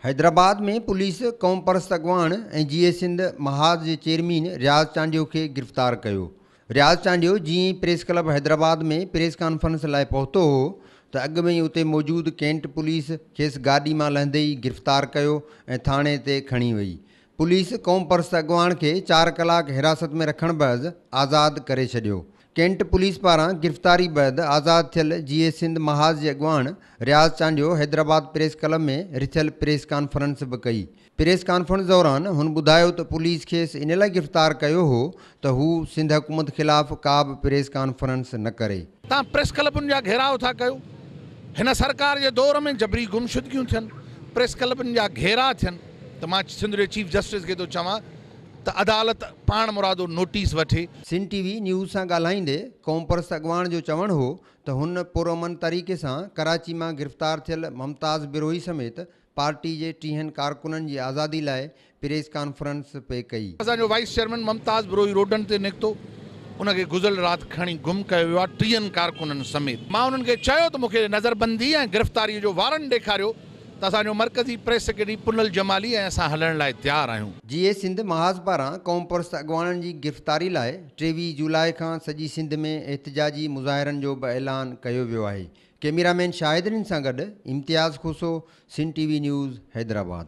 Hyderabad ۾ police قومپرست اڳواڻ ۽ جيئي سنڌ محاذ جي چيئرمين رياض چانڊيو کي گرفتار ڪيو. رياض چانڊيو جيئن ئي press club Hyderabad ۾ press conference لاء پهتو هو ته اڳ ۾ ئي اتي موجود ڪينٽ پوليس کيس گاڏي مان لهندي ئي گرفتار ڪيو ۽ ٿاڻي تي کڻي وئي. پوليس قومپرست اڳواڻ کي چار ڪلاڪ حراست ۾ رکڻ بعد آزاد ڪري ڇڏيو. ڪينٽ پوليس پاران گرفتاري بعد آزاد ٿيل جيئي سنڌ محاذ جي اڳواڻ رياض چانڊيو حيدرآباد پريس ڪلب ۾ رٿيل پريس ڪانفرنس به ڪئي. پريس ڪانفرنس دوران هن ٻڌايو ته پوليس کيس ان لاء گرفتار ڪيو هو ته هو سنڌ حڪومت خلاف ڪا به پريس ڪانفرنس نه ڪري. توهان پريس ڪلبن جا گهيراء ٿا ڪيو، هن سرڪار جي دور ۾ جبري گمشدگيون ٿين، پريس ڪلبن جا گهيراء ٿين ته مان سنڌ جي چيف جسٽس کي ٿو چوان ته عدالت پاڻ مرادو نوٽيس وٺي. سنڌ ٽي وي نيوز سان ڳالهائيندي قومپرست اڳواڻ جو چوڻ هو ته هن پرامن طريقي سان ڪراچي مان گرفتار ٿيل ممتاز بروهي سميت پارٽي جي ٽيهن ڪارڪنن جي آزادي لاء پريس ڪانفرنس پئي ڪئي. اسان جو وائيس چيئرمين ممتاز بروهي روڊن تي نڪتو، ان کي گذريل رات کڻي گم ڪيو ويو آهي ٽيهن ڪارڪنن سميت. مان انهن کي چيو ته مون کي نظربندي ۽ گرفتاري جو وارنٽ ڏيکاريو ته اسان جو مرڪزي پريس سيڪريٽري پنهل جمالي ۽ اسان هلڻ لاء تيار آهيون. جيئي سنڌ محاذ پاران قومپرست اڳواڻن جي گرفتاري لاء 23 جولاء کان سڄي سنڌ ۾ احتجاجي مظاهرن جو به اعلان ڪيو ويو آهي. ڪئميرا مين شاهد رند سان گڏ Imtiaz Khoso, Sindh T V news, Hyderabad.